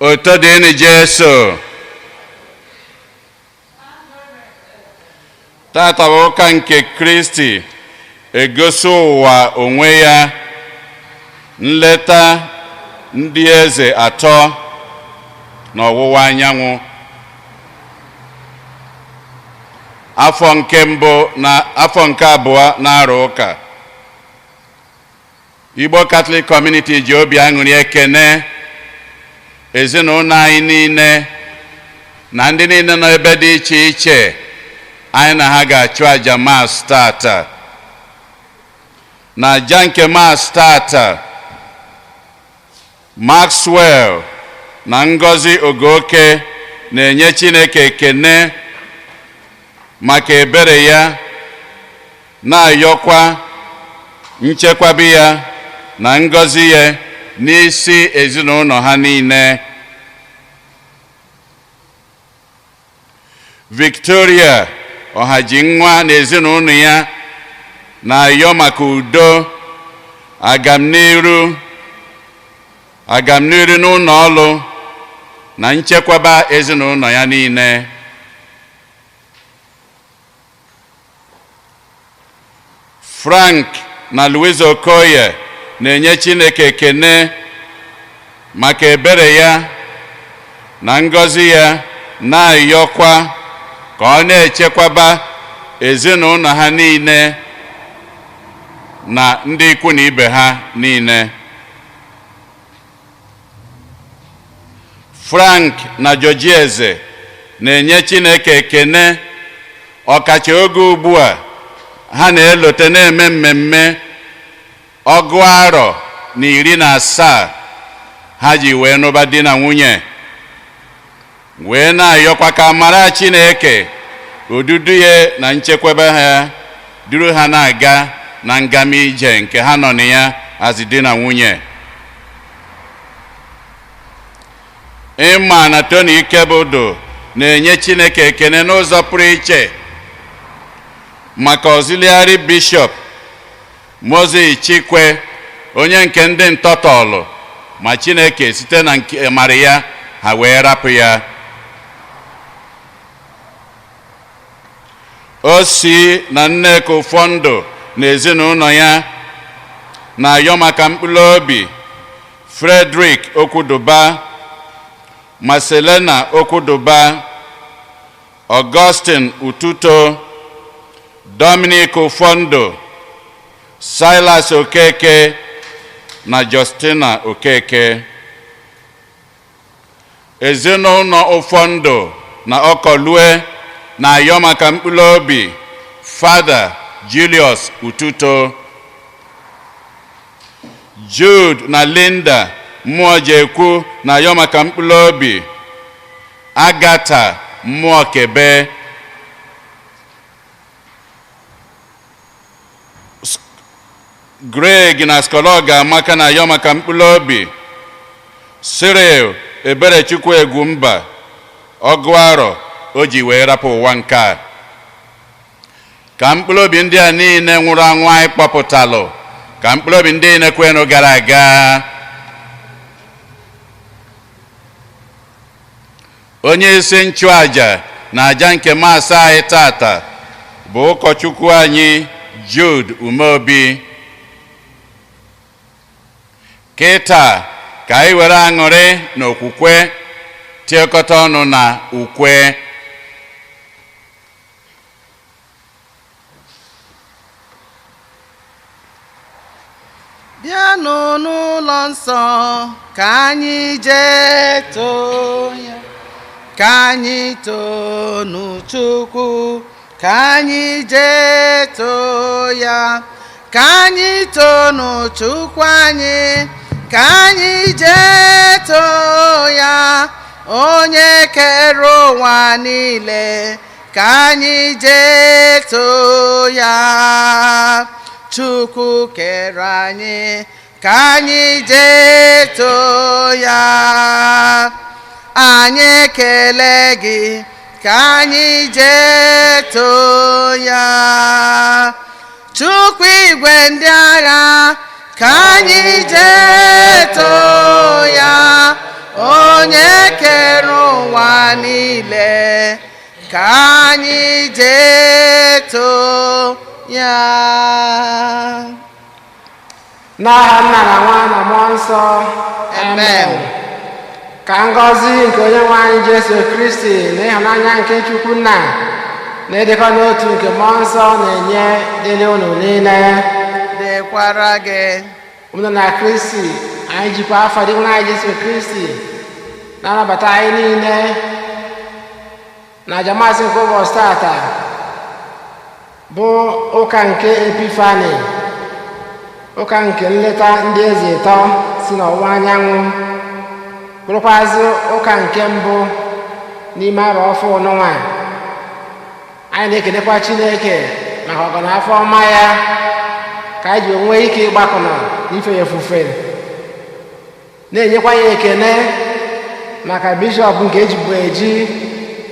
Otito dịrị Jesu. Tata bụ ụka nke Kristi egosi ụwa onwe ya, nleta ndị eze atọ n'ọwụwa anyanwụ. Afọ nke mbụ na afọ nke abụọ na-arụ ụka. Igbo Catholic Community ji obi aṅụrị ekene ezinụlọ anyị niile na ndị niile nọ ebe dị iche iche anyị na ha ga-achụ aja Mass tata. Na aja nke Mass tata, Maxwell na Ngozi Ogoke na-enye Chineke ekene maka ebere ya, na-ayọkwa nchekwabi ya na ngọzi ya n'isi ezinụlọ ha niile. Victoria Ọhajinwa na ezinụlọ ya na-ayọ maka udo, agamniru n'ụlọ ọlụ na nchekwaba ezinụlọ ya niile. Frank na Louise Okoye na-enye Chineke ekene maka ebere ya na ngọzi ya, na-ayọkwa ka ọ na-echekwaba ezinụlọ ha niile na ndị ikwu na ibe ha niile. Frank na Georgieze na-enye Chineke ekene ọkacha oge ugbu a ha na-elote na-eme mmemme 17 ha ji wee nụba di na nwunye, wee na-ayọkwa ka amara Chineke, odudu ya na nchekwaba ha duru ha na-aga na ngama ije nke ha nọ na ya azị di na nwunye. Ịma na Tony Ikebudu na-enye Chineke ekene n'ụzọ pụrụ iche maka Auxiliary Bishop Moses Chikwe, onye nke ndị ntọtọlụ, ma Chineke site na nke mara ya ha wee rapụ ya. O si na Nneka Ụfọndụ na ezinụlọ ya na-ayọ maka mkpụrụ obi Frederick Okwuduba, Marcelena Okwuduba, Augustine Ututo, Dominic Ụfọndụ, Silas Okeke na Justina Okeke. Ezinụlọ Ụfọndụ na Ọkọlue na-ayọ maka mkpụrụ obi Fada Julius Ututo. Jude na Linda Mmụọjekwu na-ayọ maka mkpụrụ obi Agatha Mmụọkebe. Greg na Skologa Amaka na-ayọ maka mkpụrụ obi Cyril Eberechukwu Egwumba, 20 o ji wee rapụ ụwa nke a. Ka mkpụrụ obi ndị a niile nwụrụ anwụ anyị kpọpụtalụ, ka mkpụrụ obi ndị niile kwenụ gara aga. Onye isi nchụaja na aja nke Mass anyị tata bụ ụkọchukwu anyị Jude Umeobi. Kịta ka anyị were aṅụrị na okwukwe tiekọta ọnụ na ukwe. Bịanụ n'ụlọ nsọ ka anyị jee too ya, ka anyị toonu Chukwu, ka anyị jee too ya, ka anyị toonu Chukwu anyị, ka anyị jee too ya, onye kere ụwa niile, ka anyị jee too ya. Chukwu kere anyị, ka anyị jee too ya. Anyị ekele gị, ka anyị jee too ya. Chukwu igwe ndị agha, ka anyị jee too ya. Onye kere ụwa niile, ka anyị jee too ya. N'aha Nna na Nwa na Mmụọ Nsọ. Amen. Ka ngọzi nke Onye nwe anyị Jesu Kristi na ịhụnanya nke Chukwu Nna na ịdịkọ n'otu nke Mmụọ Nsọ na-enye dịrị unu niile. Dịkwara gị. Unu na Kristi, anyị jikwa afọ dị nwe anyị Jesu Kristi na-anabata anyị niile na ajamasị nke ụbọchị tata bụ ụka nke Epifani, ụka nke nleta ndị eze ịtọ si n'ọwụwa anyanwụ, bụrụkwazị ụka nke mbụ n'ime arọ ọfụ n'ụwa. Anyị na-ekelekwa Chineke maka ọgọnafọ ọma ya ka anyị ji onwe ike ịgbakọnọ n'ife ya ofufe, na-enyekwa ya ekele maka bishọp nke ejibu eji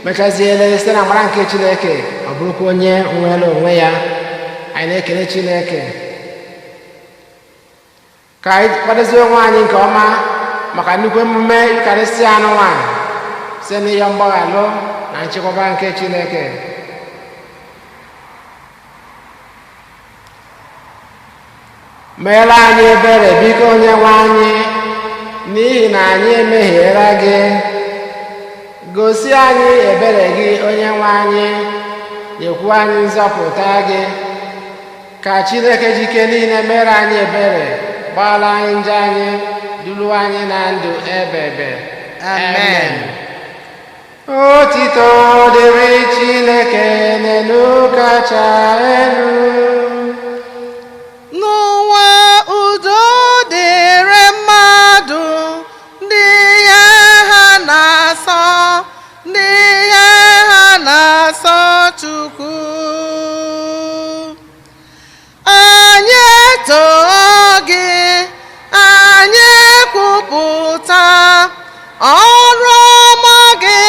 mechaziele site na amara nke Chineke, ọ bụrụkwa onye nwere onwe ya. Anyị na-ekele Chineke. Ka anyị kwadozie onwe anyị nke ọma maka nnukwu emume Yukarịsịa anụnwa site n'ịyọ mgbaghalụ na nchekwaba nke Chineke. Meere anyị ebere, biko, Onye nwe anyị, n'ihi na anyị emehiela gị. Gosi anyị ebere gị, Onye nwe anyị, nyekwu anyị nzọpụta gị. Ka Chineke jike niile mere anyị ebere, gbaghara anyị njọ anyị, duru anyị na ndụ ebebe. Amen. Otito dịrị Chineke n'elu kacha elu. N'ụwa, udo dịrị mmadụ ndị ihe ha na-asọ, ndị ihe ha na-asọ Chukwu. Anyị etoo gị, anyị ekwupụta ọrụ ọma gị.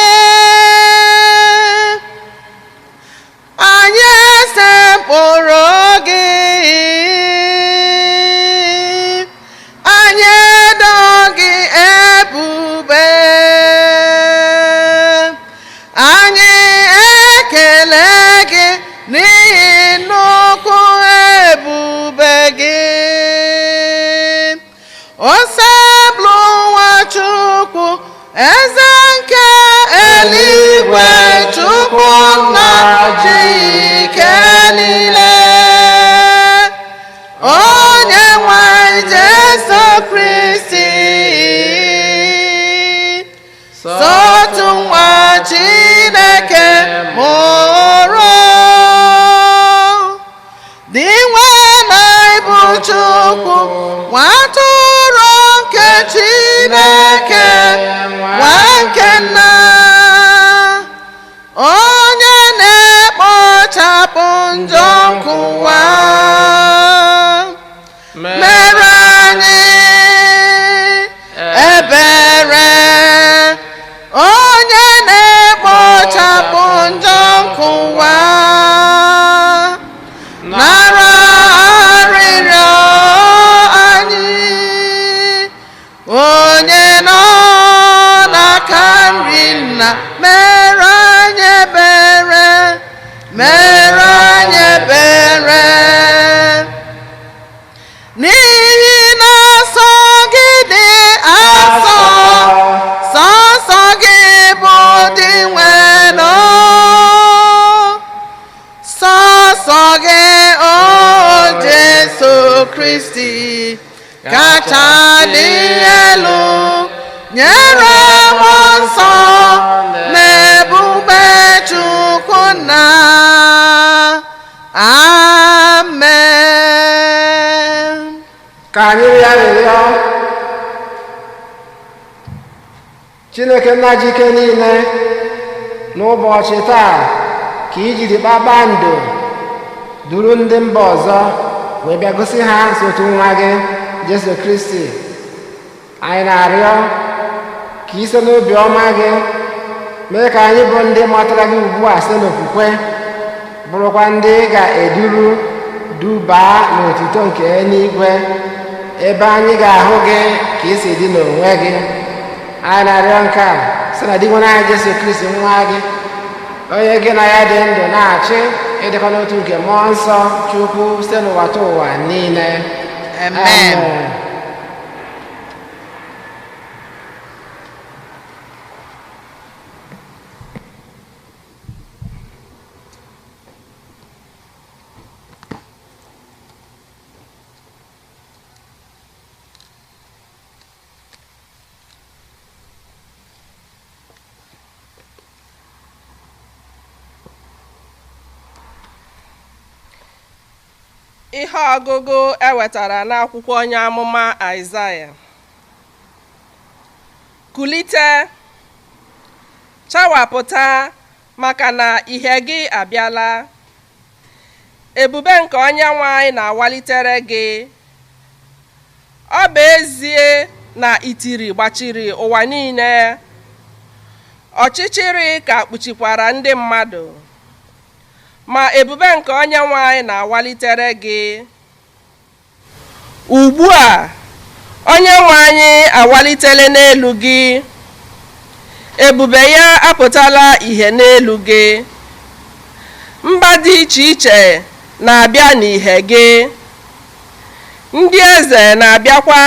Anyị esekpụrụ gị, anyị edo gị ebube, anyị ekele gị n'ihi nnukwu ebube gị. Osebụlụwa Chukwu, eze nke eluigwe, Chukwu nna ji ike niile, Onye nwe Jesu Kristi, sotu nwa Chineke mụrụ, dị nwe na ịbụ Chukwu, nwa atụrụ nke Chineke, nwa nke nna, onye na-ekpochapụ njọ nke ụwa, mere anyị ebere. Onye na-ekpochapụ njọ nke ụwa, nara arịrịọ anyị. Onye nọ n'aka nri nna, mere anyị ebere, mere anyị ebere. N'ihi na sọ gị dị asọ, sọsọ gị bụ dị nwere, sọsọ gị, o Jesu Kristi, kacha dị elu, nyere mmụọ nsọ na ebube Chukwu nna. Amen. Ka anyị rịọ arịrịọ. Chineke nna ji ike niile, n'ụbọchị taa ka i jiri kpakpando duru ndị mba ọzọ wee bịa gosi ha nsotu nwa gị Jesu Kristi, anyị na-arịọ ka i site n'obi ọma gị mee ka anyị bụ ndị matara gị ugbu a site n'okwukwe, bụrụkwa ndị ị ga-eduru dubaa n'otuto nke eluigwe, ebe anyị ga-ahụ gị ka ị si dị n'onwe gị. Anyị na-arịọ nke a site na Dinwenụ anyị Jesu Kristi nwa gị, onye gị na ya dị ndụ na-achị ịdịkọ n'otu nke mmụọ nsọ Chukwu site n'ụwa ta ụwa niile. Amen. Ihe ọgụgụ e wetara n'akwụkwọ onye amụma Aịzaya. Kulite, chawapụta, maka na ìhè gị abịala. Ebube nke Onyenwe anyị na-awalitere gị. Ọ bụ ezie na itiri gbachiri ụwa niile, ọchịchịrị ka kpuchikwara ndị mmadụ, ma ebube nke Onyenwe anyị na-awalitere gị. Ugbu a, Onyenwe anyị awalitela n'elu gị, ebube ya apụtala ìhè n'elu gị. Mba dị iche iche na-abịa n'ìhè gị, ndị eze na-abịakwa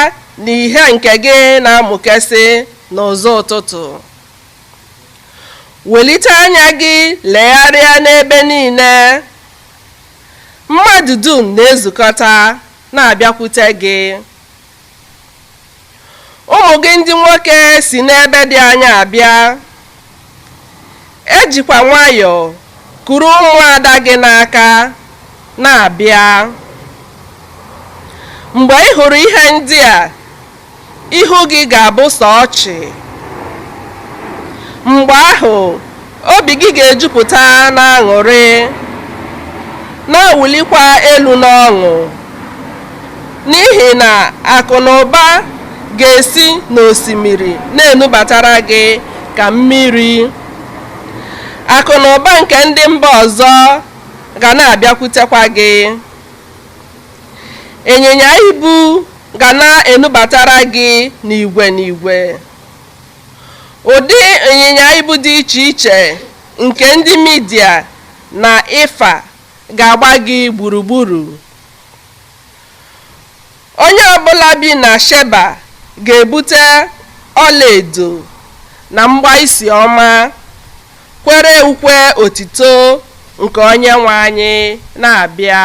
n'ìhè nke gị na-amụkesị n'ụzọ ụtụtụ. Welite anya gị legharịa n'ebe niile, mmadụ dum na-ezukọta na-abịakwute gị. Ụmụ gị ndị nwoke si n'ebe dị anya abịa, ejikwa nwayọọ kuru ụmụada gị n'aka na-abịa. Mgbe ị hụrụ ihe ndị a, ihu gị ga-abụ sọ ọchị. Mgbe ahụ, obi gị ga-ejupụta n'aṅụrị, na-awụlikwa elu n'ọṅụ, n'ihi na akụ na ụba ga-esi n'osimiri na-enubatara gị ka mmiri. Akụ na ụba nke ndị mba ọzọ ga na-abịakwutekwa gị. Ịnyịnya ibu ga na-enubatara gị n'igwe n'igwe. Ụdị ịnyịnya ibu dị iche iche nke ndị Midia na Ifa ga-agba gị gburugburu. Onye ọbụla bi na Sheba ga-ebute ọlaedo na mgbaisi ọma, kwere ukwe otito nke Onyenwe anyị na-abịa.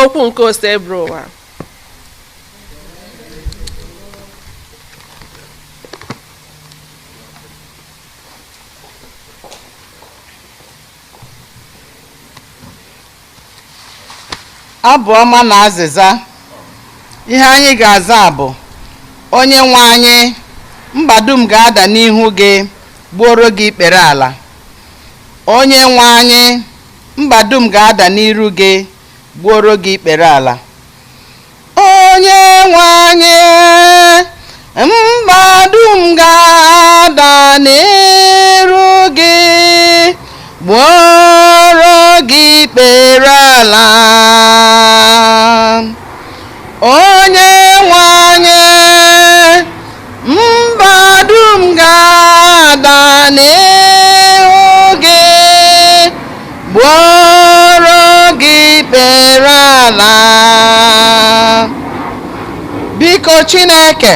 Okwu nke Osebụrụwa. Abụ ọma na azịza. Ihe anyị ga-aza bụ: Onye nwe anyị, mba dum ga-ada n'ihu gị, gbuoro gị ikpere ala. Onye nwe anyị, mba dum ga-ada n'iru gị, gbuoro gị ikpere ala. Onye nwe anyị, mba dum ga-ada n'iru gị, gbuoro gị ikpere ala. Onye nwe anyị, mba dum ga-ada n'ihu gị, gbuoro gị ikpere ala. Biko Chineke,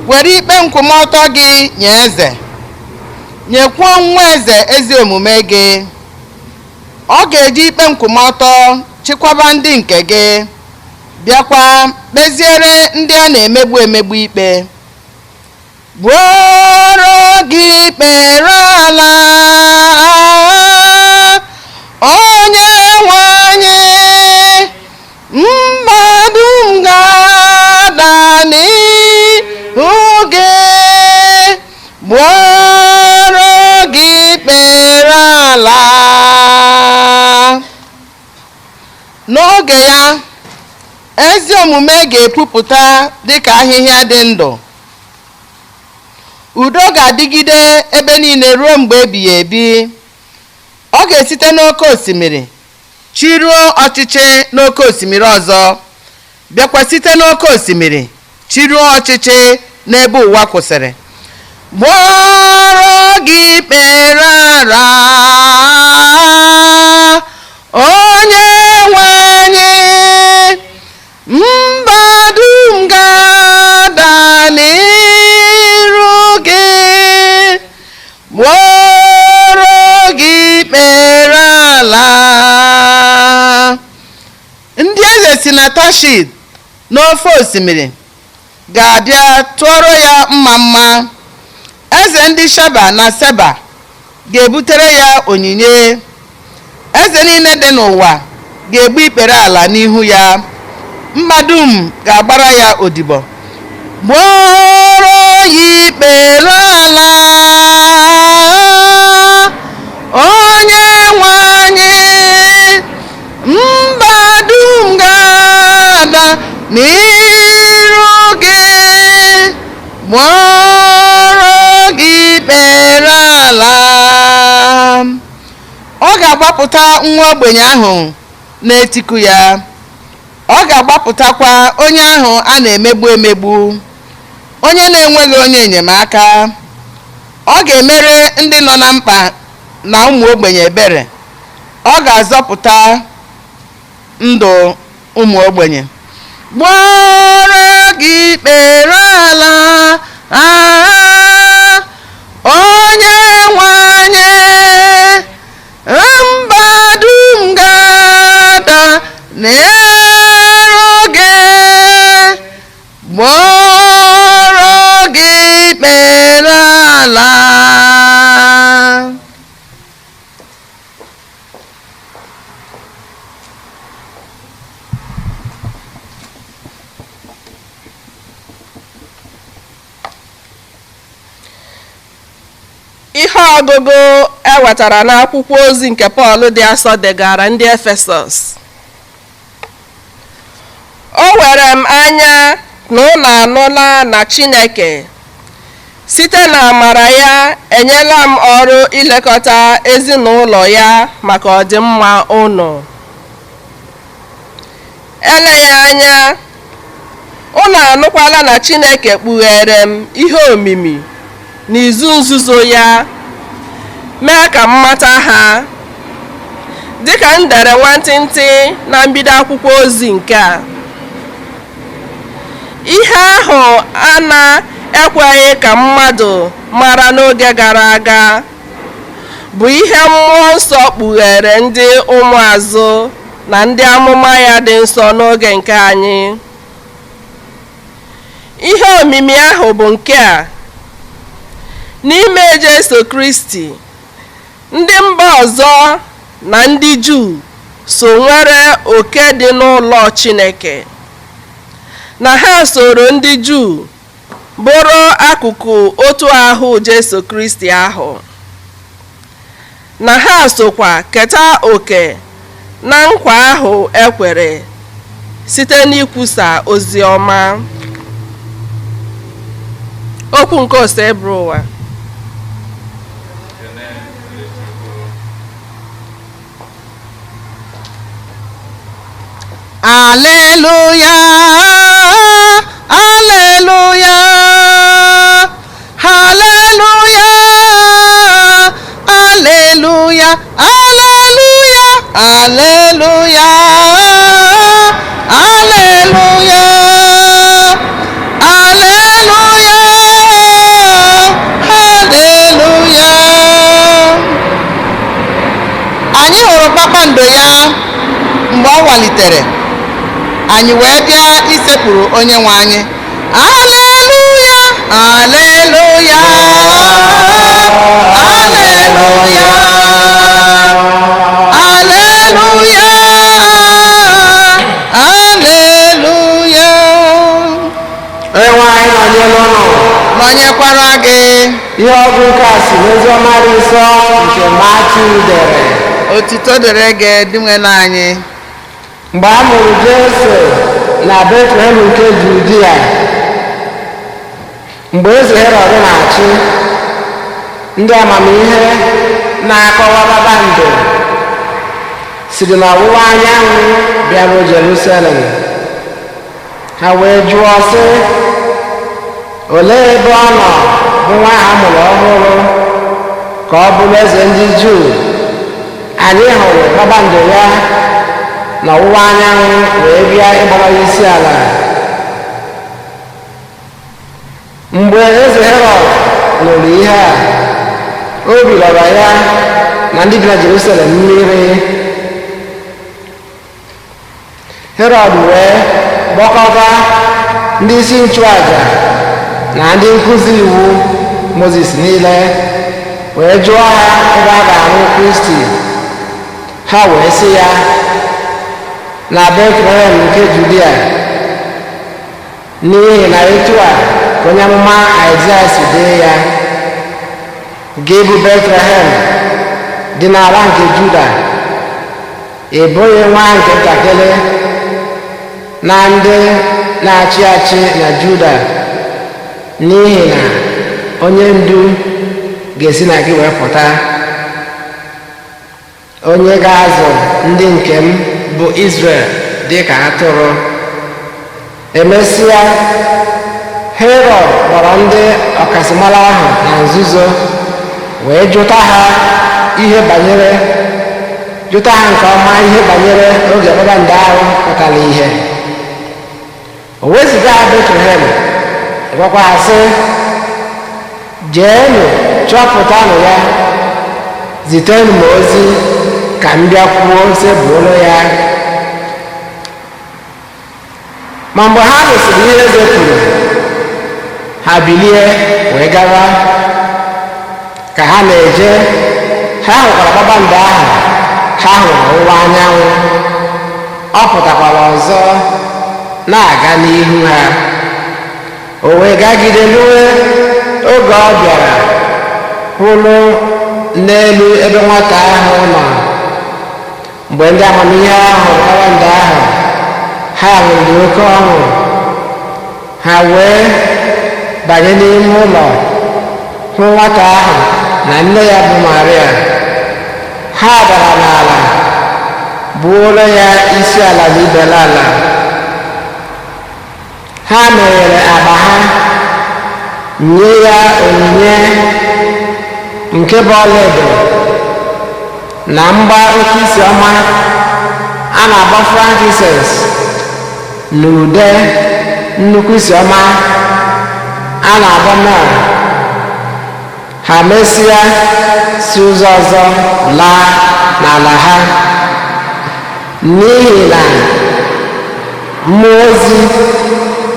were ikpe nkwụmọtọ gị nye eze, nyekwuo nwa eze ezi omume gị. Ọ ga-eji ikpe nkwụmọtọ chịkwaba ndị nke gị, bịakwa kpeziere ndị a na-emegbu emegbu ikpe. Gbuoro gị ikpere ala, Onye nwe anyị, mba dum ga-ada n'ihu gị, gbuoro gị ikpere ala. N'oge ya, ezi omume ga-epupụta dịka ahịhịa dị ndụ. Udo ga-adịgide ebe niile ruo mgbe ebighị ebi. Ọ ga-esite n'oké osimiri chiruo ọchịchị n'oké osimiri ọzọ, bịakwa site n'oké osimiri Chịruo ọchịchị n'ebe ụwa kwụsịrị. Gbọrọ gị ikpere ala, onye nwe anyị, mba dum ga-ada n'iru gị. Gbọrọ gị ikpere ala. Ndị eze si na Tashid n'ofe osimiri ga-abịa tụọrọ ya mma mma. Eze ndị Sheba na Seba ga-ebutere ya onyinye. Eze niile dị n'ụwa ga-egbu ikpere ala n'ihu ya. Mba dum ga-agbara ya odibo. Gbọrọ ya ikpere ala, onye nwe anyị, mba dum ga-ada n'iru gị. Gbọrọ gị ikpere ala. Ọ ga-agbapụta nwa ogbenye ahụ na-etiku ya. Ọ ga-agbapụtakwa onye ahụ a na-emegbu emegbu, onye na-enweghị onye enyemaka. Ọ ga-emere ndị nọ na mkpa na ụmụ ogbenye ebere. Ọ ga-azọpụta ndụ ụmụ ogbenye. Gbọrọ gị ikpere ala, ah, onye nwe anyị, mba dum ga-ada n'iru gị. Gbọrọ gị ikpere ala. Ihe ọgụgụ e wetara n'akwụkwọ ozi nke Pọl dị asọ degara ndị Efesọs. O were m anya na unu anụla na Chineke site n'amara ya enyela m ọrụ ilekọta ezinụlọ ya maka ọdịmma unu. Eleghị anya unu anụkwala na Chineke kpughere m ihe omimi n'izu nzuzo ya, mee ka m mata ha, dịka m dere nwantịntị na mbido akwụkwọ ozi nke a. Ihe ahụ a na-ekweghị ka mmadụ mara n'oge gara aga bụ ihe Mmụọ Nsọ kpughere ndị ụmụazụ na ndị amụma ya dị nsọ n'oge nke anyị. Ihe omimi ahụ bụ nke a: n'ime Jesu Kristi, ndị mba ọzọ na ndị Juu so nwere oke dị n'ụlọ Chineke, na ha soro ndị Juu bụrụ akụkụ otu ahụ Jesu Kristi ahụ, na ha sokwa keta oke na nkwa ahụ e kwere site n'ikwusa ozi ọma. Okwu nke Osebụrụwa. Alleluia, alleluia, alleluia, alleluia, alleluia, alleluia, alleluia, alleluia, alleluia. Anyị hụrụ kpakpando ya mgbe ọ walitere, anyị wee bịa isekpuru onye nwe anyị. Aleluya, aleluya, aleluya, aleluya, aleluya. Onye nwe anyị nọnyere ụnụ. Nọnyekwara gị. Ihe ọgụ nke a si n'oziọma dị nsọ nke Matiu dere. Otuto dịrị gị, Dinwenụ anyị. Mgbe a mụrụ Jesu na Betlehem nke Judia, mgbe eze Herọd na-achị, ndị amamihe na-akọwa kpakpando siri n'ọwụwa anyanwụ bịaruo Jerusalem. Ha wee jụọ sị, Olee ebe ọ nọ bụ nwa a mụrụ ọhụrụ ka ọ bụrụ eze ndị Juu? Anyị hụrụ kpakpando ya n'ọwụwa anyanwụ wee bịa ịgbara ya isi ala. Mgbe eze Herọd nụrụ ihe a, obi lọrọ ya na ndị bi na Jerusalem mmiri. Herọd wee kpọkọta ndị isi nchụaja na ndị nkụzi iwu Mozis niile, wee jụọ ha ebe a ga-ahụ Kristi. Ha wee sị ya, na Betlehem nke Judia, n'ihi na etu a ka onye amụma Aịzaya si dee ya: Gị bụ Betlehem dị n'ala nke Juda, ị bụghị nwa nke ntakịrị na ndị na-achị achị na Juda, n'ihi na onye ndu ga-esi na gị wee pụta, onye ga-azụ ndị nke m bụ Izrel dị ka atụrụ. Emesịa, Herọd kpọrọ ndị ọkachamara ahụ na nzuzo wee jụta ha ihe banyere jụta ha nke ọma ihe banyere oge kpakpando ahụ pụtara ihe. O weziga ha Betlehem, gwakwa ha sị, jeenụ chọpụtanụ ya, zitenụ m ozi ka m bịakwuo sebụrụ ya. Ma mgbe ha nụsịrị ihe eze kwuru, ha bilie wee gawa. Ka ha na-eje, ha hụkwara kpakpando ahụ ha hụrụ n'ọwụwa anyanwụ. Ọ pụtakwara ọzọ na-aga n'ihu ha. O wee gagide ruo oge ọ bịara kwụrụ n'elu ebe nwata ahụ nọ. Mgbe ndị amamihe ahụ hụrụ kpakpando ahụ, ha ṅụrịrị oke ọṅụ. Ha wee banye n'ime ụlọ hụ nwata ahụ na nne ya bụ Maria. Ha dara n'ala gbuoro ya isi ala na ibere ala. Ha meghere akpa ha nye ya onyinye nke bụ ọlaedo na mgba oke isi ọma a na-agba frankincense na ude nnukwu isi ọma a na-agba myrrh. Ha mesịa si ụzọ ọzọ laa n'ala ha, n'ihi na mmụọ ozi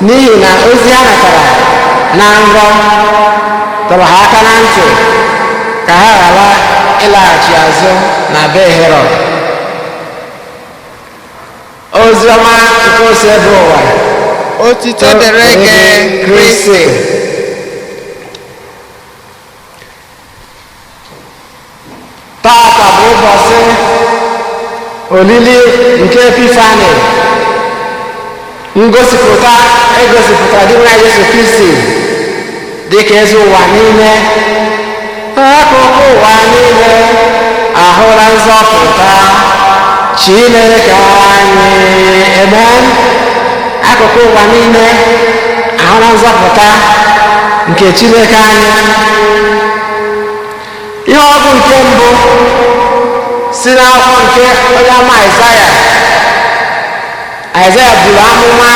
n'ihi na ozi ha natara na nrọ tọrọ ha aka na ntị ka ha ghara ịlaghachi azụ na be Herọd. Ozi ọma nke osi ebe ụwa. Otito dịrị gị, Kristi. Tata bụ ụbọchị olili nke Epifani, ngosipụta egosipụtara dị nwa Yesu Kristi dịka eze ụwa niile. Akụkụ ụwa niile ahụla nzọpụta Chineke anyị. Amen. Akụkụ ụwa niile ahụla nzọpụta nke Chineke anyị. Ihe ọgụ nke mbụ si n'akwụkwọ nke onye ama Aịzaya. Aịzaya buru amụma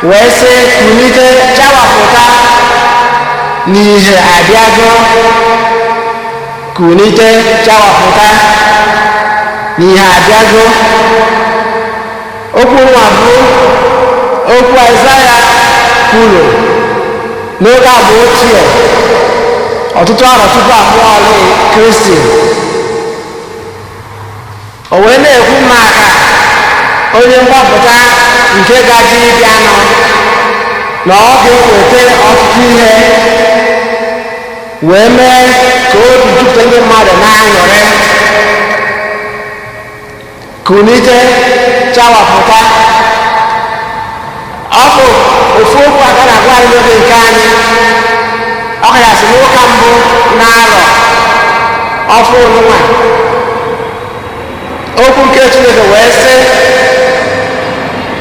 wee sị, kulite, chawapụta, n'ihe abịago. Kulite, chawapụta, n'ihe abịago. Okwu nwa bụ okwu Aịzaya kwuru n'oge agba ochie, ọtụtụ arọ tupu amụọ ọlị Kristi. O wee na-ekwu maka onye mgbapụta nke gaji ịbịanụ, na ọ ga-eweta ọtụtụ ihe wee mee ka obi jupụta ndị mmadụ na-aṅụrị. Kulite, chawapụta. Ọ bụ ofu okwu a ka na-agwa anyị n'oge nke anyị, ọ kachasị n'ụka mbụ na-arọ ọfụ nwa. Okwu nke Chineke wee sị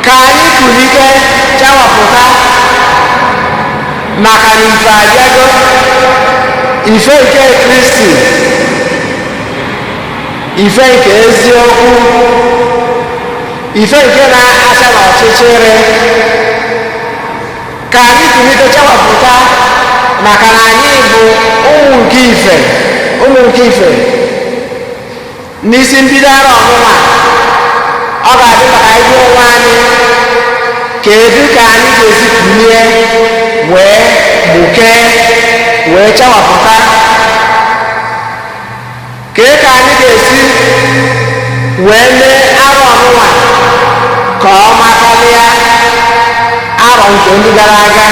ka anyị kulite, chawapụta. Maka na ife abịago, ife nke Kristi, ife nke eziokwu, ife nke na-acha n'ọchịchịrị. Ka anyị kulite, chawapụta, maka na anyị bụ ụmụ nke ife, ụmụ nke ife. N'isi mbido arọ ọnụnwa, ọ ga-adị maka anyị jụọ onwe anyị, kedu ka anyị ga-esi kulie wee gbukee, wee chawapụta? Kee ka anyị ga-esi wee mee arọ ọnụnwa ka ọ makarịa arọ nke ndị gara aga?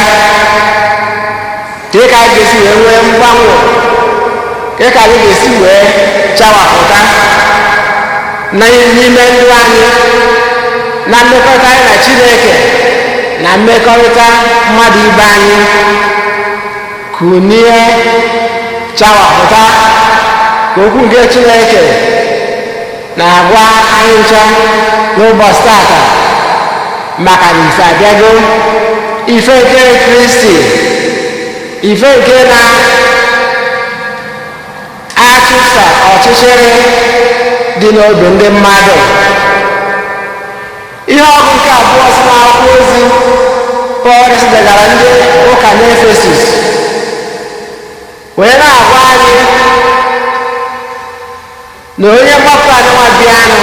Kee ka anyị ga-esi wee nwee mgbanwe? Kee ka anyị ga-esi wee chawapụta n'ime ndụ anyị, na mmekọrịta anyị na Chineke, na mmekọrịta mmadụ ibe anyị? Kunie, chawapụta, ka okwu nke Chineke na-agwa anyị ncha n'ụbọchị tata, maka na ife abịago, ife nke Kristi, ife nke na-achụsa ọchịchịrị dị n'obi ndị mmadụ. Ihe ọgụ nke abụọ si n'akwụkwọ ozi Pọl degara ndị ụka n'Efesus wee na-agwa anyị na onye mgbapụta nwa bịanụ,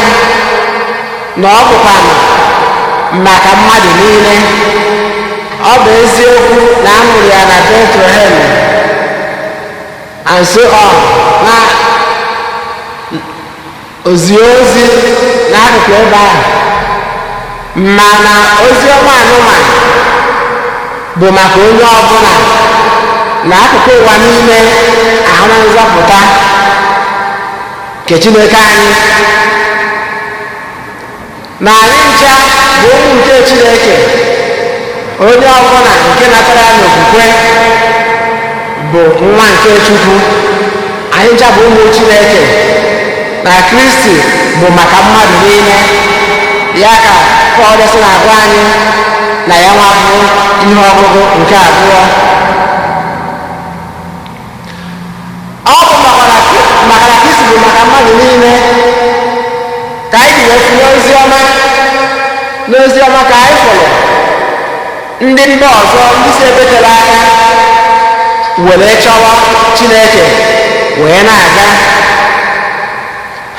na ọ bụkwanụ maka mmadụ niile. Ọ bụ eziokwu na a mụrụ ya na Bethlehem and so on, na ozi ozi n'akụkụ ebe ahụ, mana ozi ọma anụma bụ maka onye ọbụla na akụkụ ụwa niile ahụ na nzọpụta nke Chineke anyị, na anyị ncha bụ ụmụ nke Chineke. Onye ọbụla nke natara ya n'okwukwe bụ nwa nke Chukwu. Anyị ncha bụ ụmụ Chineke, na Kristi bụ maka mmadụ niile. Ya ka Pọl sị na-agwa anyị na ya nwa bụ ihe ọgụgụ nke abụọ. Ọ bụ maka na Kristi bụ maka mmadụ niile ka anyị ji wee fụnye ozi ọma. N'ozi ọma ka anyị fụrụ ndị mba ọzọ, ndị si ebe tere aka were chọwa Chineke wee na-aga.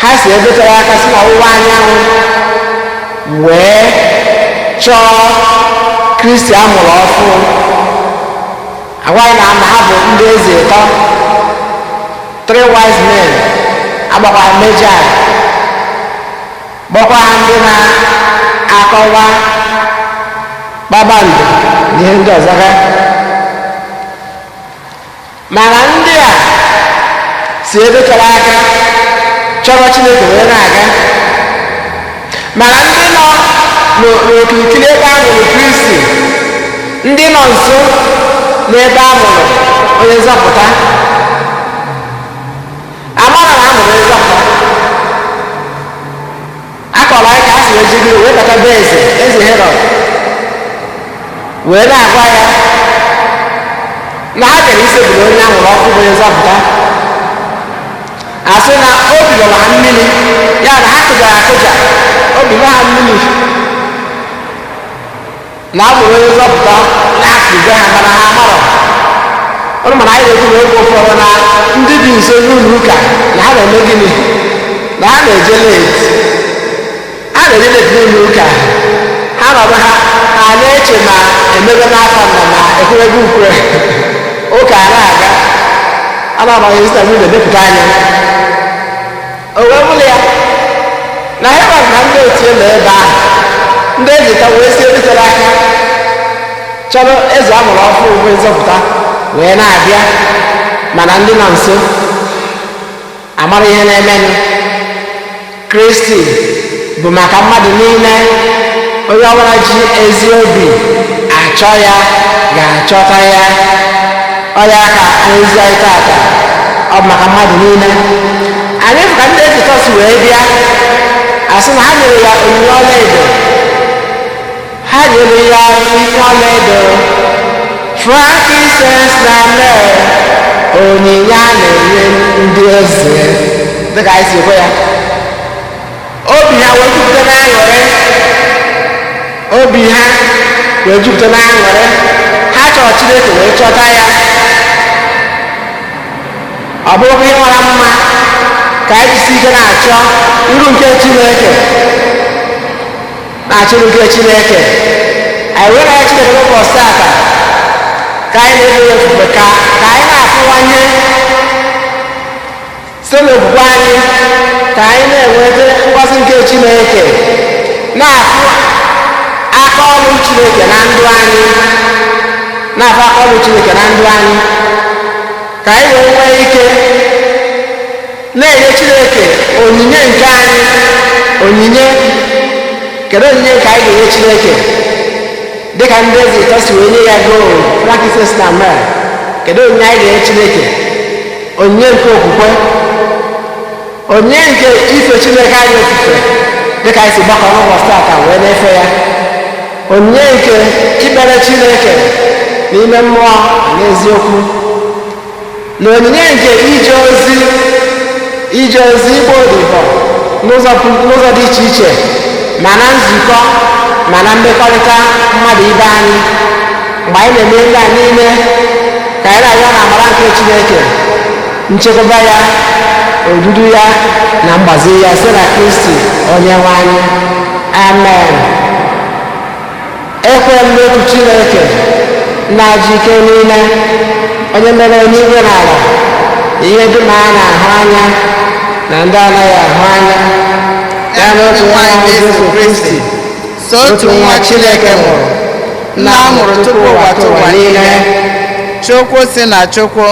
Ha si ebe tere aka, si n'ọwụwa anyanwụ wee chọọ Kristi amụrụ ọfụ. Agwaghị na ama ha bụ ndị eze ịtọ, three wise men, agbakwa Magi, gbakwa ha ndị na-akọwa kpakpando na ihe ndị ọzọ ga. Mana ndị a si ebe tere aka chọrọ Chineke wee na-aga, mana ndị nọ n'okirikiri ebe a mụrụ Kristi, ndị nọ nso n'ebe a mụrụ onye nzọpụta, amara na a mụrụ onye nzọpụta. Akọrọ anyị ka a si wee jigoro wee bata be eze, Eze Herọd, wee na-agwa ya na ha bịara isebiri onye a mụrụ ọkụ bụ onye nzọpụta. Asị na obi lọrọ ha mmiri, ya na ha kụjara akụja, obi lọ ha mmiri na a mụrụ onye nzọpụta na-akụja ha, mana ha amarọ ọrụ. Mana anyị na-ekwu na oge ụfọdụ na ndị dị nso n'ụlọ ụka na ha na-eme gịnị? Na ha na-eje late, ha na-eje late n'ụlọ ụka. Ha nọdụ, ha na-eche ma emebe n'afọ nna ma ekweregwu ukwe, ụka a na-aga, a na-amaghị sita nwunye emepụta anya. O wee bụrụ ya na Herọd na ndị otu nọ ebe ahụ, ndị eze ka wee si ebe tere aka chọrọ eze a mụrụ ọfụ bụ nzọpụta wee na-abịa, mana ndị nọ nso amara ihe na-emenụ. Kristi bụ maka mmadụ niile. Onye ọbụla ji ezi obi achọ ya ga-achọta ya. Ọ ya ka ozi anyị tata, ọ bụ maka mmadụ niile. Anyị fụ ka ndị Jizọs wee bịa, asị na ha nyere ya onyinye ọlaedo. Ha nyere ya onyinye ọlaedo. Frankincense na myrrh, onyinye a na-enye ndị eze, dịka anyị si ekwe ya. Obi ha wee jupụta n'aṅụrị, obi ha wee jupụta n'aṅụrị. Ha chọrọ Chineke wee chọta ya. Ọ bụrụkwa ihe mara mma ka anyị jisi ike na-achọ iru nke Chineke, na-achọ iru nke Chineke. Anyị wee na Chineke n'ụbọchị tata ka anyị na-efe ya ofufe, ka anyị na-afụwanye site n'okwukwe anyị, ka anyị na-enweta ngọzi nke Chineke, na-afụ aka ọrụ Chineke na ndụ anyị, na-afụ aka ọrụ Chineke na ndụ anyị, ka anyị wee nwee ike na-enye Chineke onyinye nke anyị. Onyinye, kedu onyinye nke anyị ga-enye Chineke? Dịka ndị eze ịtọ si wee nye ya gold, frankincense na myrrh, kedu onyinye anyị ga-enye Chineke? Onyinye nke okwukwe, onyinye nke ife Chineke anyị ofufe dịka anyị si gbakọ n'ụbọchị tata wee na-efe ya, onyinye nke ikpere Chineke n'ime mmụọ na n'eziokwu, na onyinye nke ije ozi, ije ozi, ịgba odibo n'ụzọ dị iche iche, ma na nzukọ ma na mmekọrịta mmadụ ibe anyị. Mgbe anyị na-eme ndị a niile, ka anyị na-arịọ na amara nke Chineke, nchekwaba ya, odudu ya na mgbazi ya site na Kristi onye nwe anyị. Amen. Ekwe m n'otu Chineke na-ajị ike niile, onye mere eluigwe na ala, ihe dum a na-ahụ anya na ndị anaghị ahụ anya, ya na otu nwa ya Jesu Kristi, So otu nwa Chineke mụrụ, nna a mụrụ tupu ụwa tụwa niile, Chukwu si na Chukwu,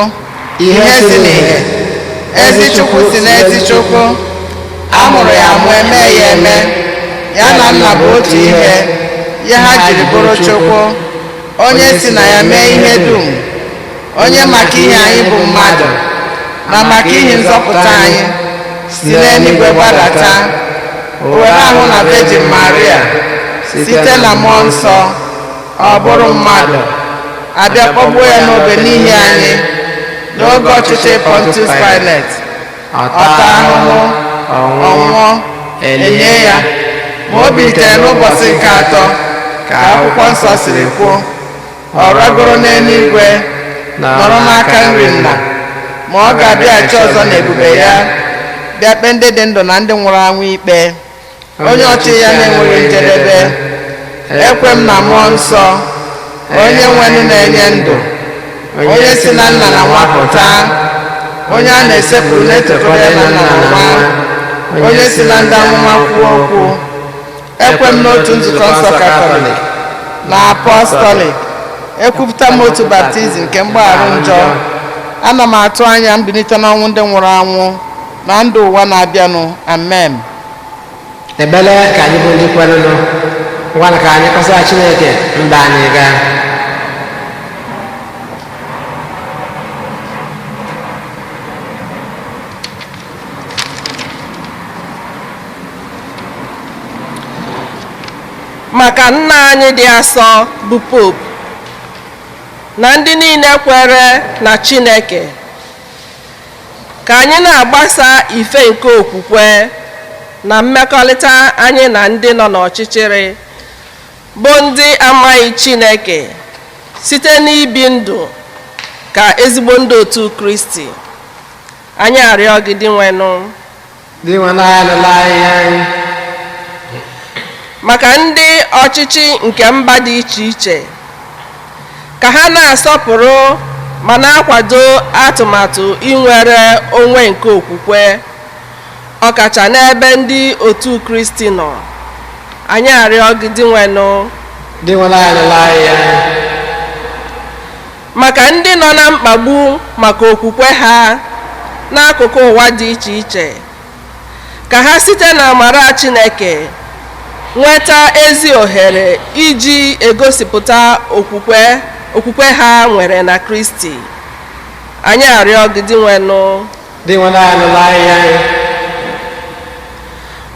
ihe si n'ihe, ezi Chukwu si na ezi Chukwu, a mụrụ ya amụ, eme ya eme, ya na nna bụ otu ihe, ya ha jiri bụrụ Chukwu, onye si na ya mee ihe dum, onye maka ihe anyị bụ mmadụ, na maka ihe nzọpụta anyị, si n'eluigwe gbadata, o were ahụ na Virgin Maria, site na mmụọ nsọ, ọ bụrụ mmadụ, abịa kpọgbuo ya n'obe n'ihi anyị, n'oge ọchịchị Pontius Pilate, ọ taa ahụhụ, ọ nwụọ, enye ya, ma o bilitere n'ụbọchị nke atọ, ka akwụkwọ nsọ siri kwuo, ọ ragoro n'eluigwe, nọrọ n'aka nri nna, ma ọ ga-abịaghachi ọzọ n'ebube ya, bịa kpee ndị dị ndụ na ndị nwụrụ anwụ ikpe, onye ọchị ya na-enweghị njedebe. Ekwe m na mmụọ nsọ, onye nwenụ na-enye ndụ, onye si na nna na nwa pụta, onye a na-esepụrụ na-etokọrọ ya na nna na nwa, onye si na ndị amụma kwuo okwu. Ekwe m n'otu nzukọ nsọ Katọlik na apọstọlik. Ekwupụta m otu baptizim nke mgbaghara njọ. Ana m atụ anya mbilite n'ọnwụ ndị nwụrụ anwụ na ndụ ụwa na-abịanụ. Amen. Ebele ka anyị bụ ndị kwerenụ, ngwanụ ka anyị kọsara Chineke mba anyị gaa. Maka nna anyị dị asọ bụ Pope na ndị niile kwere na Chineke, ka anyị na-agbasa ife nke okwukwe na mmekọrịta anyị na ndị nọ n'ọchịchịrị bụ ndị amaghị Chineke, site n'ibi ndụ ka ezigbo ndị otu Kristi. Anyị arịọ gị, Dinwenụ. Dinwenụ, anyị nụla anyị. Maka ndị ọchịchị nke mba dị iche iche, ka ha na-asọpụrụ ma na-akwado atụmatụ inwere onwe nke okwukwe, ọkacha n'ebe ndị otu Kristi nọ. Anyị arịọ gị, Dinwenụ. Dinwenụ, anyị nụla anyị. Maka ndị nọ na mkpagbu maka okwukwe ha n'akụkụ ụwa dị iche iche, ka ha site na amara Chineke nweta ezi ohere iji egosipụta okwukwe ha nwere na Kristi. Anyị arịọ gị, Dinwenụ. Dinwenụ, anyị nụla anyị.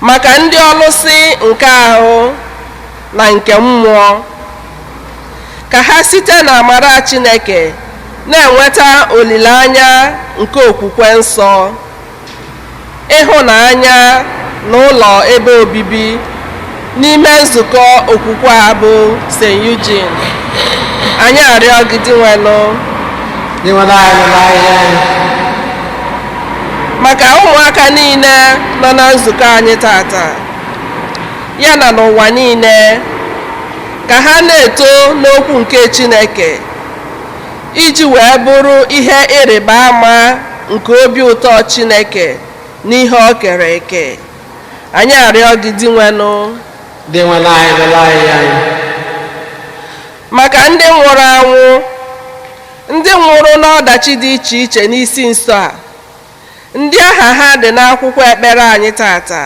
Maka ndị ọlụsị nke ahụ na nke mmụọ, Ka ha site n'amara Chineke na-enweta olileanya nke okwukwe nsọ, ịhụnanya na ụlọ ebe obibi n'ime nzukọ okwukwe a bụ St. Eugene. Anyị arịọ gị, Dinwenụ. Dinwenụ anyị, nụrụ arịrịọ anyị. Maka ụmụaka niile nọ na nzukọ anyị tata, ya na n'ụwa niile, ka ha na-eto n'okwu nke Chineke iji wee bụrụ ihe ịrịba ama nke obi ụtọ Chineke n'ihe o kere eke. Anyị arịọ gị, Dinwenụ. Dinwenụ anyị, nụrụ arịrịọ anyị. Maka ndị nwụrụ anwụ, ndị nwụrụ n'ọdachi dị iche iche n'isi nso a, ndị aha ha dị n'akwụkwọ ekpere anyị tata,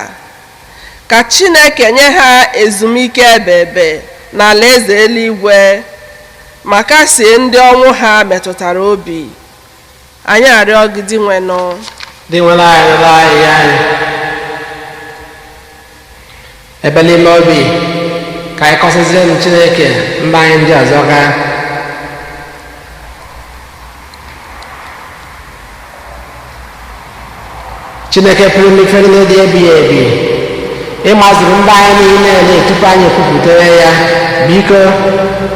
ka Chineke nye ha ezumike ebebe n'alaeze eluigwe, ma kasie ndị ọnwụ ha metụtara obi. Anyị arịọ gị, Dinwenụ. Dinwenụ anyị, nụrụ arịrịọ anyị. Ebe n'ime obi ka anyị kọsịzienụ Chineke mba anyị ndị ọzọ gaa. Chineke pụrụ ime ife niile dị ebighị ebi, ịmazuru mba anyị niile na-etupu anyị ekwupụtere ya. Biko,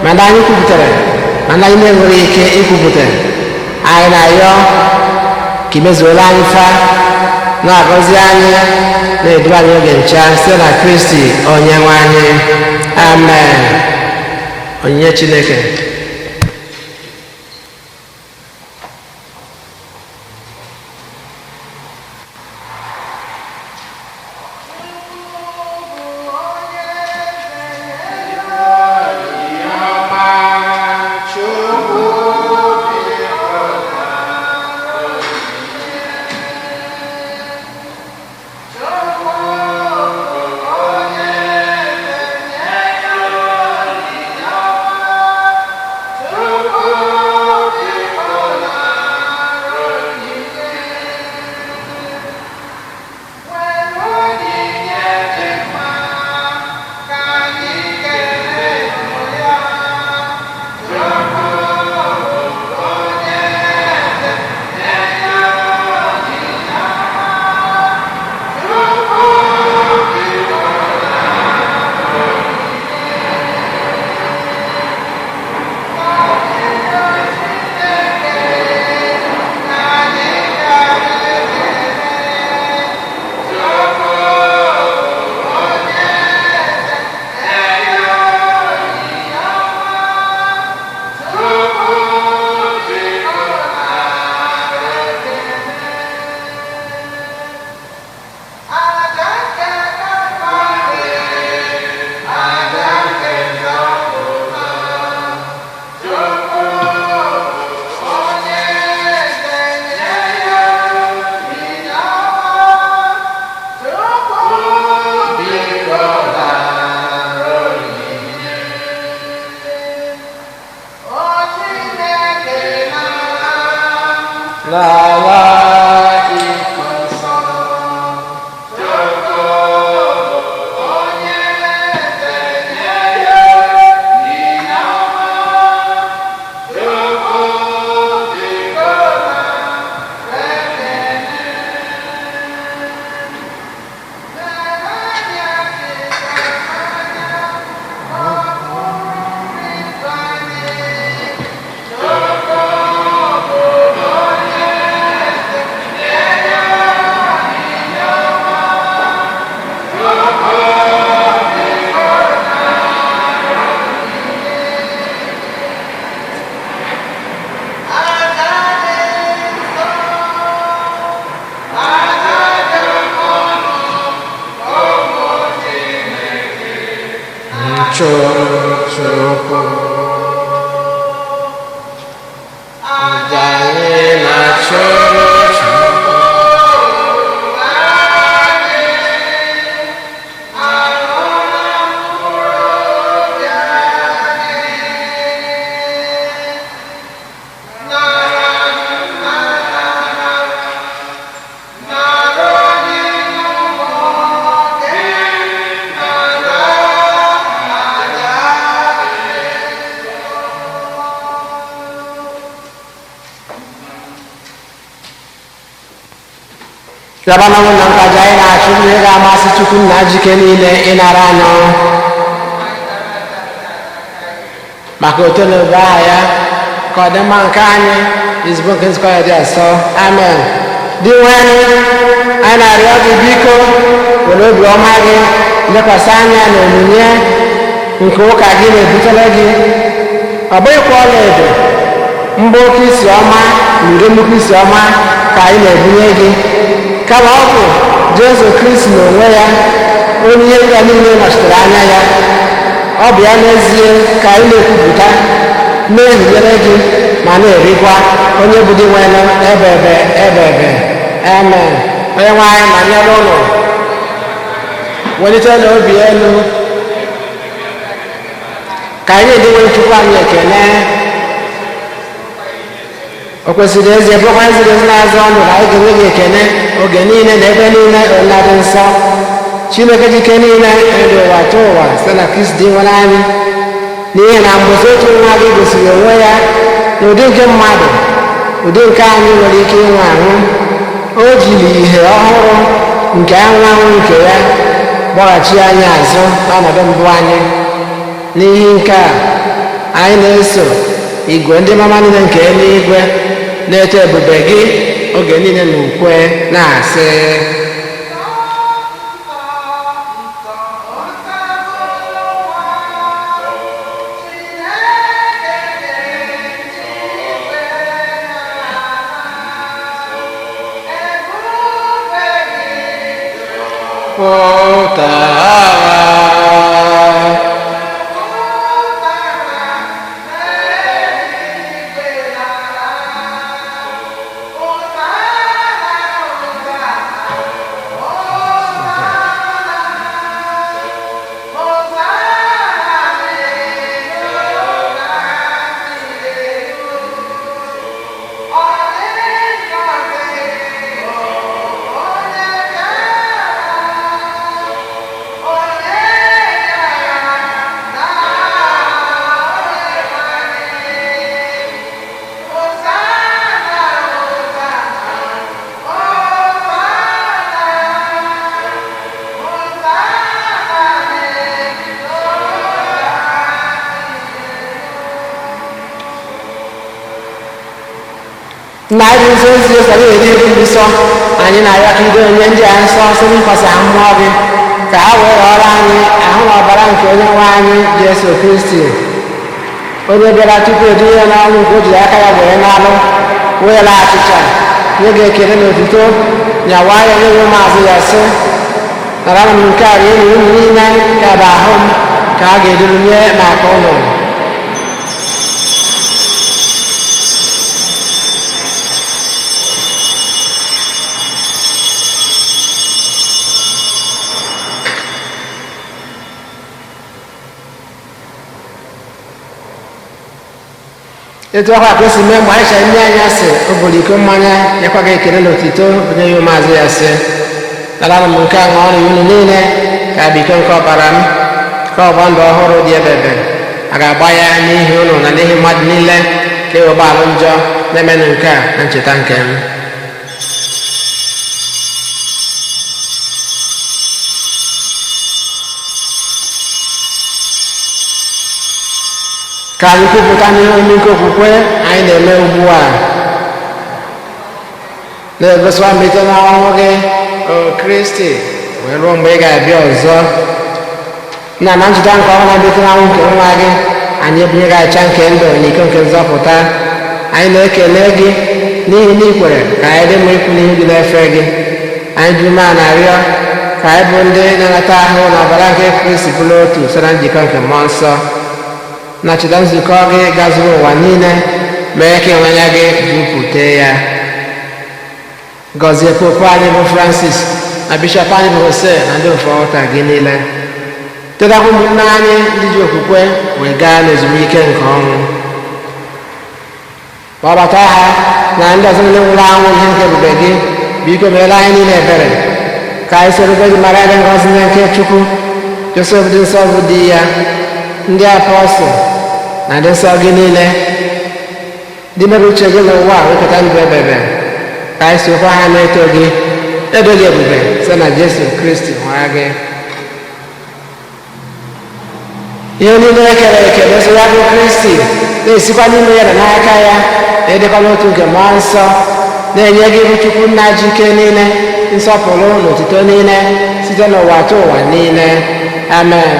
ma ndị anyị kwupụtara ma ndị anyị na-enweghị ike ikwupụta, anyị na-arịọ ka imezuola anyị fa, na-agọzi anyị, na-edu anyị oge ncha site na Kristi onye nwe anyị. Amen. Onyinye Chineke. Bịaba na ụlọ nkaja anyị na-achụ ihe ga-amasị Chukwu nna jike niile ịnara anyị ọrụ maka oto na ebe aha ya ka ọ dị mma nke anyị izugbo nke nzukọ ya dị asọ. Amen. Dị nwe anyị na-arịọ gị, biko were obi ọma gị lekwasị anya na onyinye nke ụka gị na-ebutere gị, ọ bụghịkwa ọlaedo mgba oke isi ọma na ure nnukwu isi ọma ka anyị na-ebunye gị, kama ọ bụ Jesu Kristi n'onwe ya, onye ihe ndị a niile nọchitere anya ya. Ọ bụ ya n'ezie ka anyị na-ekwupụta, na-ehinyere gị ma na-erikwa, onye bụ Dinwenụ ebe ebe ebe ebe. Amen. Onye nwe anyị ma nyere ụlọ welite n'obi elu ka anyị na-edinwe Chukwu anyị ekele. O kwesịrị ezie, bụrụkwa ziri ezi na-azụ ọnụ na anyị ga-enye gị ekele oge niile na ebe niile, onye dị nsọ, Chineke dike niile, ndị ụwa tụ ụwa, site na Kristi dị nwere anyị. N'ihi na mgbe otu nwa gị gosiri onwe ya n'ụdị nke mmadụ, ụdị nke anyị nwere ike ịnwe ahụ, o jiri ihe ọhụrụ nke anwụ anwụ nke ya gbaghachi anyị azụ n'ọnọdụ mbụ anyị. N'ihi nke a anyị na-eso igwe ndị mama niile nke eluigwe na-eto ebube gị oge niile na ukwe na-asị: Pụtara. Nna anyị bụ nsọ ezi ezi na-eri eri nsọ, anyị na-arịọ ka ido onye ndị a nsọ site n'ịkwasa mmụọ gị, ka ha wee ghọrọ anyị ahụ na ọbara nke onye nwe anyị Jesu Kristi, onye bịara tupu edu ya n'ọnwụ nke o jiri aka ya wee n'alụ wee laa achịcha, nye gị ekele na otuto, nyawa ya nye gị ụmụazụ ya, sị: "Nara m nke a rie na unu niile, ka bụ ahụ m ka a ga-eduru nye maka ụnụ." Etu ọkwa ka o si mee mgbe Aisha ndị anya sị o buru iko mmanya, nyekwa gị ekele na otito, bunye ya ụmụazụ ya, sị: "Nara m nke a ṅụọrọ ya unu niile, ka bụ iko nke ọbara m, ka ọgba ndụ ọhụrụ dị ebebe a ga-agba ya n'ihi unu na n'ihi mmadụ niile, ka e wee gbalụ njọ. Na-emenụ nke a na ncheta nke m." Ka anyị kwupụta n'ihe omimi nke okwukwe anyị na-eme ugbu a, na-egosikwa mbilite n'ọnwụ gị, o Kristi, wee ruo mgbe ị ga-abịa ọzọ. Na na ncheta nke ọnwụ na mbilite n'ọnwụ nke nwa gị, anyị ebunye gị acha nke ndụ na iko nke nzọpụta. Anyị na-ekele gị n'ihi na ị kwere ka anyị dị mma ikwu n'ihu gị na-efe gị. Anyị ji umeala na-arịọ ka anyị bụ ndị na-anata ahụ na ọbara nke Kristi bụrụ otu site na njikọ nke mmụọ nsọ. Na cheta nzukọ gị gazuru ụwa niile, mee ka ịhụnanya gị jupụta ya. Gọzie popu anyị bụ Francis na bishọp anyị bụ Jose na ndị ofe ụka gị niile. Tetakwa ụmụnne anyị ndị ji okwukwe wee gaa n'ezumike nke ọnwụ, kpọbata ha na ndị ọzọ niile nwụrụ anwụ ihe nke ebube gị. Biko meere anyị niile ebere, ka anyị soro gị mara ebe ngọzi nke Chukwu, Josef dị nsọ bụ di ya, ndị apọstụl na ndị nsọ gị niile, Ndị mere uche gị n'ụwa a wekọta ndụ ebebe, ka anyị sokwa ha na-eto gị, edo gị ebube site na Jesu Kristi nwa gị. Ihe niile e kere eke na-eso ya bụ Kristi, na-esikwa n'ime ya na n'aka ya, na-edekwa n'otu nke mmụọ nsọ, na-enye gị bụ Chukwu nna ji ike niile, nsọpụrụ na otuto niile site n'ụwa tụ ụwa niile. Amen.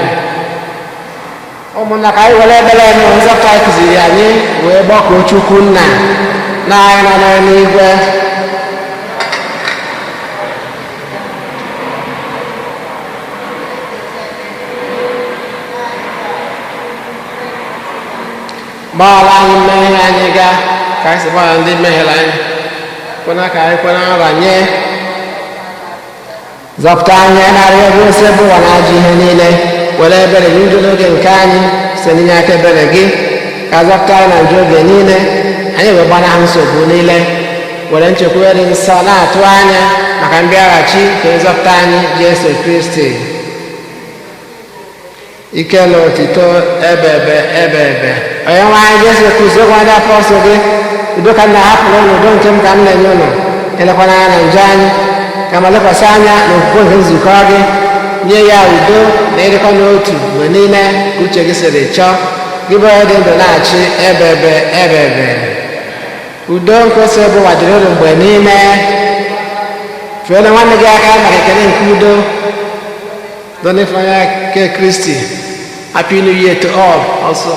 Ụmụnna, ka anyị were ebere na nzọpụta anyị kụziri anyị wee gbakọọ Chukwu nna na anyị nọ n'eluigwe. Gbaghara anyị mmehie anyị ga ka anyị si gbaghara ndị mehiere anyị, kwena ka anyị kwena nranye. Zọpụta anyị narị ebe ose bụ ụwa na ajọ ihe niile, were ebere gị ndụ n'oge nke anyị site n'inye aka ebere gị, ka zọpụta anyị na njọ oge niile, anyị wee gbanahụ nsogbu niile, were nchekwube dị nsọ na-atụ anya maka mbịaghachi nke nzọpụta anyị Jesu Kristi. Ike na otito ebebe ebebe. Onye nwe anyị Jesu Kristi, okwu ndị apọstụl gị, udo ka m na-ahapụrụ ụnụ, udo nke m ka m na-enye ụnụ, elekwana anya na njọ anyị, ka ma lekwasị anya n'okwukwe nke nzukọ gị, nye ya udo na ịdịkọ n'otu mgbe niile ka uche gị siri chọọ, gị bụ onye dị ndụ na-achị ebebe ebebe. Udo nke ose bụ ụwa dịrị ụnụ mgbe niile. Feere nwanne gị aka maka ekele nke udo. Dona Ifeanyi ke Kristi. Happy New Year to all also.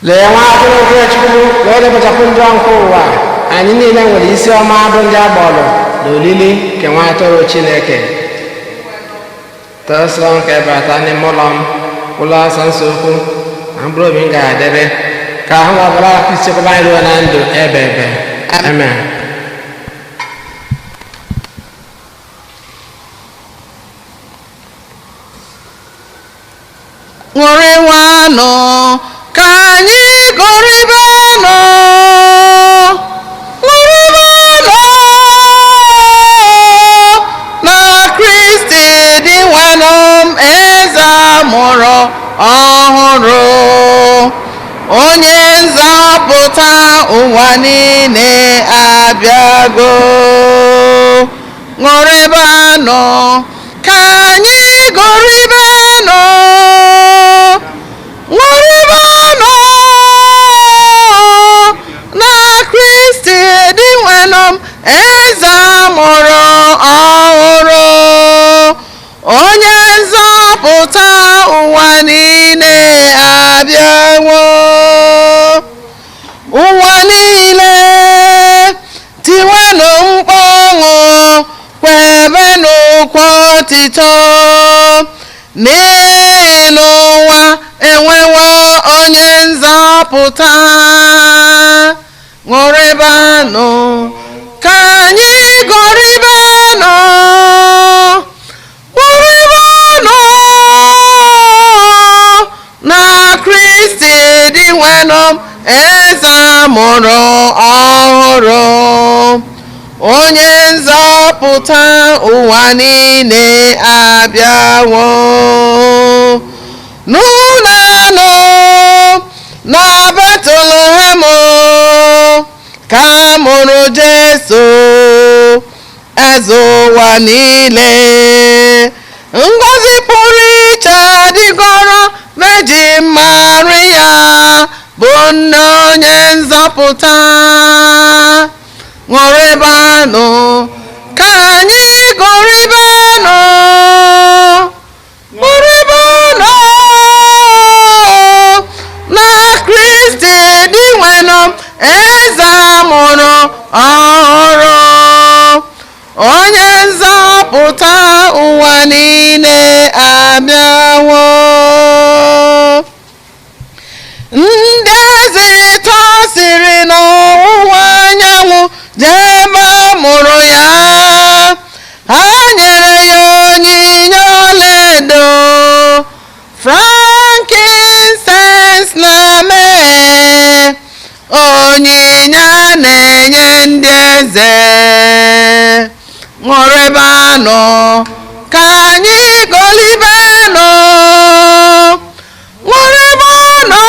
Lee nwa atụrụ nke Chukwu wee depụchapụ njọ nke ụwa. Anyị niile nwere isi ọma bụ ndị agbọrọ na olili nke nwa atụrụ Chineke. Tọsọ nke bata n'ime ụlọ m, ụlọ nsọ nsọ ukwu na mkpụrụ obi m ga-adịrị ka ahụ ọbụla Kristi chekwaba anyị ruo na ndụ ebe ebe. Amen. Ṅụrịwanụ ka anyị gụrịbanụ, ṅụrịbanụ na Kristi dị nwanụ m, eze amụrụ ọhụrụ, onye nzọpụta ụwa niile abịago. Ṅụrịbanụ ka anyị gụrịbanụ, ṅụrịbanụ na Kristi dị nwanụ m, eze amụrụ ọhụrụ, onye nzọpụta ụwa niile abịawo. Ụwa niile tiwenụ mkpu ọṅụ, kwebenụ ukwe otito, n'ihi n'ụwa enwewo onye nzọpụta. nzọpụta. Ṅụrịbanụ, ka anyị gọrịbanụ, ṅụrịbanụ na Kristi dị nwenụ, eze amụrụ ọhụrụ, onye nzọpụta ụwa niile abịawo. N'ụlọanụ na Betlehem ka a mụrụ Jesu, eze ụwa niile. Ngọzi pụrụ iche dịgọrọ Virgin Maria, bụ nne onye nzọpụta. Ṅụrịbanụ, ka anyị gọrịbanụ, ṅụrịbanụ na Kristi dị nwenụ, eze amụrụ ọhụrụ, onye nzọpụta ụwa niile abịawo. Ndị eze ịtọ siri n'ọwụwa anyanwụ jee ebe a mụrụ ya. Ha nyere ya onyinye ọlaedo, frankincense na mee, onyinye a na-enye ndị eze. Ṅụrịbanụ, ka anyị golibenụ, ṅụrịbanụ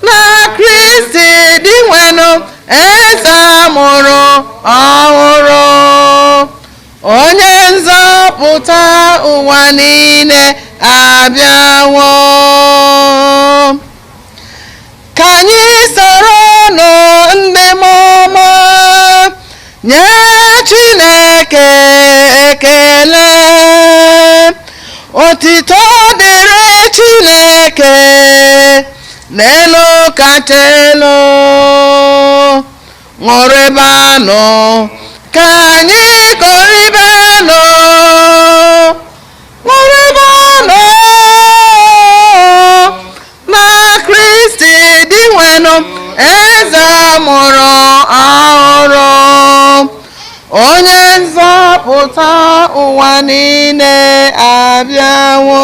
na Kristi dị nwenụ, eze amụrụ ọhụrụ, onye nzọpụta ụwa niile abịawo. Ka anyị soro nụ ndị mmụọ nye Chineke ekele. Otito dịrị Chineke n'elu kacha elu. Ṅụrịbanụ, ka anyị gọrịbanụ, ṅụrịbanụ na Kristi dị nwenụ, eze mụrụ ọhụrụ, onye nzọpụta ụwa niile abịawo.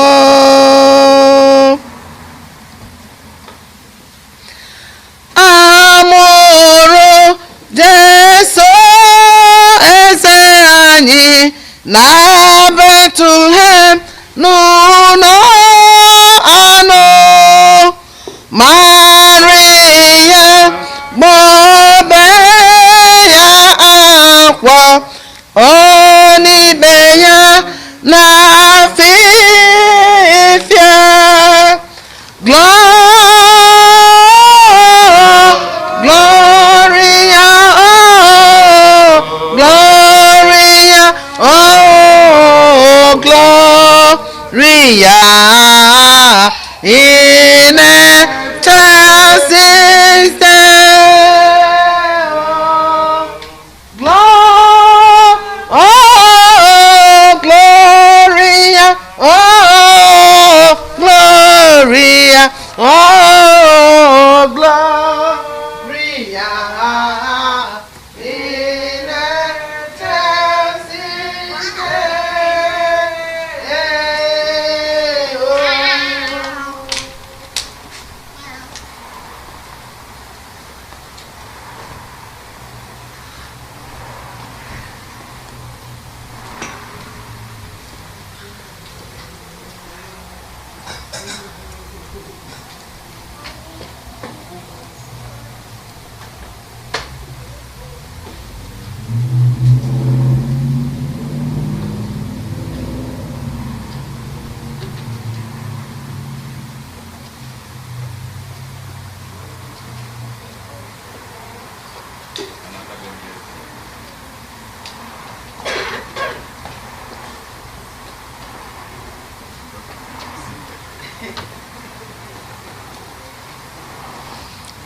Amụrụ Jesu eze anyị na Betlehem n'ụlọ anụ. Maria gbobe ya akwa onibe ya na afịfịa. Gloria, oh, Gloria, oh, Gloria in excelsis Deo. Oh, Gloria, oh, Gloria, oh, Gloria in excelsis Deo.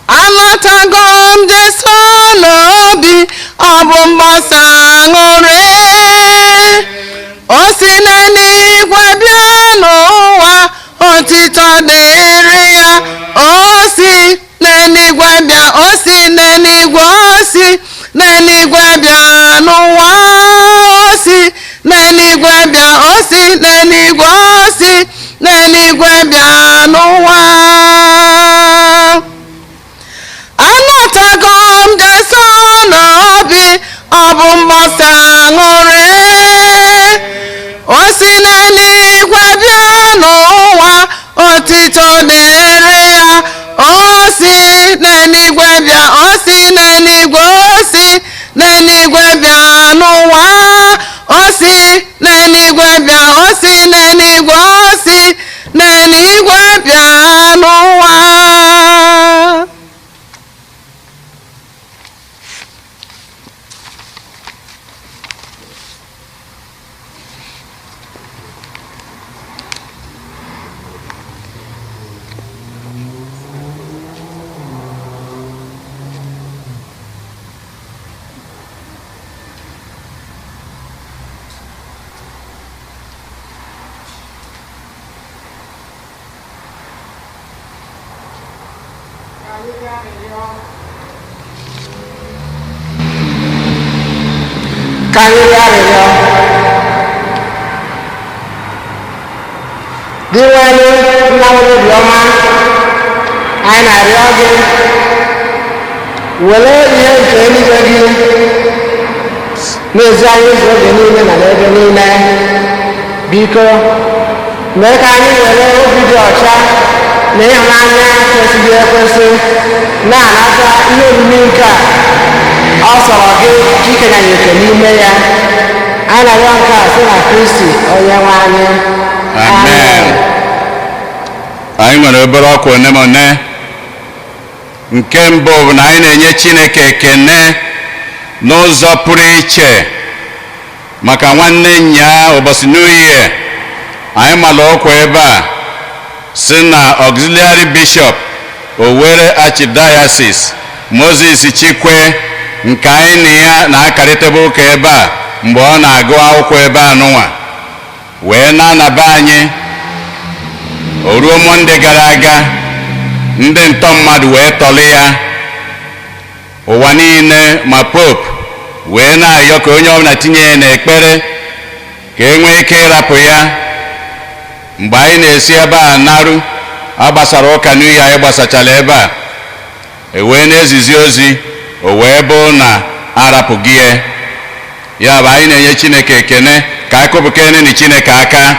Anatago m Jesu n'obi, ọ bụ mgbasa aṅụrị. O si n'eluigwe bịa n'ụwa, otito dịrị ya. N'eluigwe bịa, o si n'eluigwe, o si n'eluigwe bịa n'ụwa, o si n'eluigwe bịa, o si n'eluigwe, o si n'eluigwe bịa n'ụwa. Ka anyị rịọ arịrịọ. Gị nwere nna nwere obiọma, anyị na-arịọ gị, were ihe nke eluigwe gị na-ezi anyị ụzọ oge niile na n'ebe niile. Biko mee ka anyị were obi dị ọcha na ịhụnanya kwesịrị ekwesị na-anata ihe omimi nke a ọ sọrọ gị ikenye anyị oke n'ime ya. Anyị na-arịọ nke a site na Kristi onye nwe anyị. Amen. Anyị nwere obere ọkwa one ma one. Nke mbụ bụ na anyị na-enye Chineke ekene n'ụzọ pụrụ iche maka nwanne nya ụbọchị New Year. Anyị mara ọkwa ebe a si na Auxiliary Bishop Owerri Archdiocese, Moses Chikwe, nke anyị na ya na-akarịtebe ụka ebe a mgbe ọ na-agụ akwụkwọ ebe a nụnwa wee na-anaba anyị. O ruo Monday gara aga, ndị ntọ mmadụ wee tọlị ya. Ụwa niile ma Pope wee na-ayọ ka onye ọbụla tinye ya n'ekpere ka e nwee ike ịrapụ ya. Mgbe anyị na-esi ebe a narụ, a gbasara ụka n'ihi anyị gbasachara ebe a, e wee na-ezizi ozi, o wee bụ na arapụghị ya. Ya bụ, anyị na-enye Chineke ekene. Ka anyị kụpụkene na Chineke aka.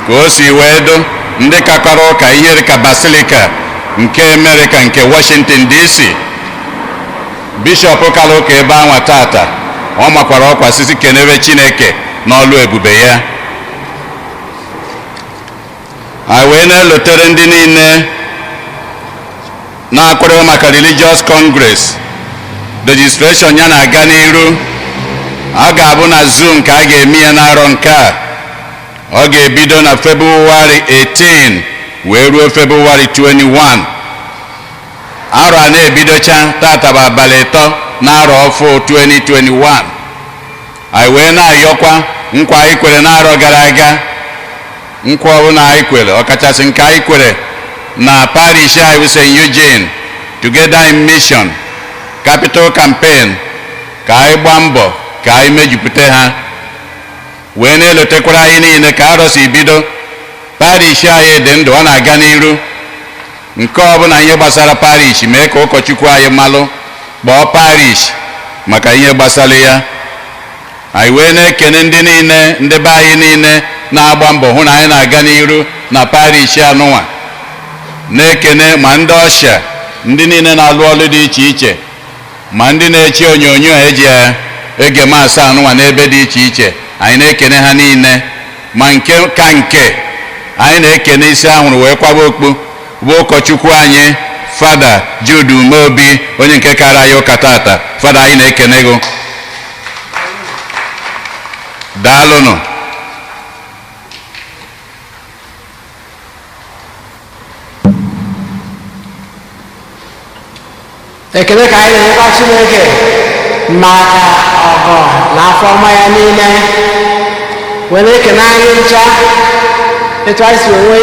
Ka o si wee do ndị kakọrọ ụka ihe dịka Basilica nke Amerịka nke Washington DC, bishọp kara ụka ebe anwa tata, ọ makwara ọkwa sisi kenebe Chineke n'ọlụ ebube ya. Anyị wee na-elotere ndị niile na-akwado maka Religious Congress registration ya na-aga n'iru. A ga-abụ na Zoom ka a ga-eme ya n'arọ nke a. Ọ ga-ebido na February 18 wee ruo February 21. Arọ a na-ebidocha tata bụ abalị 3 n'arọ ọfụ 2021. Anyị wee na-ayọkwa nkwa anyị kwere n'arọ gara aga, nkwa ọbụla anyị kwere, ọkachasị nke anyị kwere na parish anyị bụ St. Eugene Together in Mission Capital Campaign, ka anyị gbaa mbọ ka anyị mejupụta ha. Wee na-elotekwara anyị niile ka arọ si bido, parish anyị dị ndụ, ọ na-aga n'iru. Nke ọbụla ihe gbasara parish, mee ka ụkọchukwu anyị malụ, kpọọ parish maka ihe gbasara ya. Anyị wee na-ekene ndị niile, ndị be anyị niile na-agba mbọ hụ na anyị na-aga n'iru na parish anụnwa, na-ekene ma ndị ọsha, ndị niile na-alụ ọlụ dị iche iche, ma ndị na-eche onyonyo eji ege maasị anụnwa n'ebe dị iche iche. Anyị na-ekene ha niile, ma nke ka nke anyị na-ekene isi ahụrụ wee kwaba okpu bụ ụkọchukwu anyị, Fada Jude Umeobi, onye nke kara anyị ụka tata. Fada, anyị na-ekene gị, daalụnụ. Ekele ka anyị na-enyekwa Chineke maka ọgọ na afọ ọma ya niile, were ekene anyị ncha etu anyị si onwe.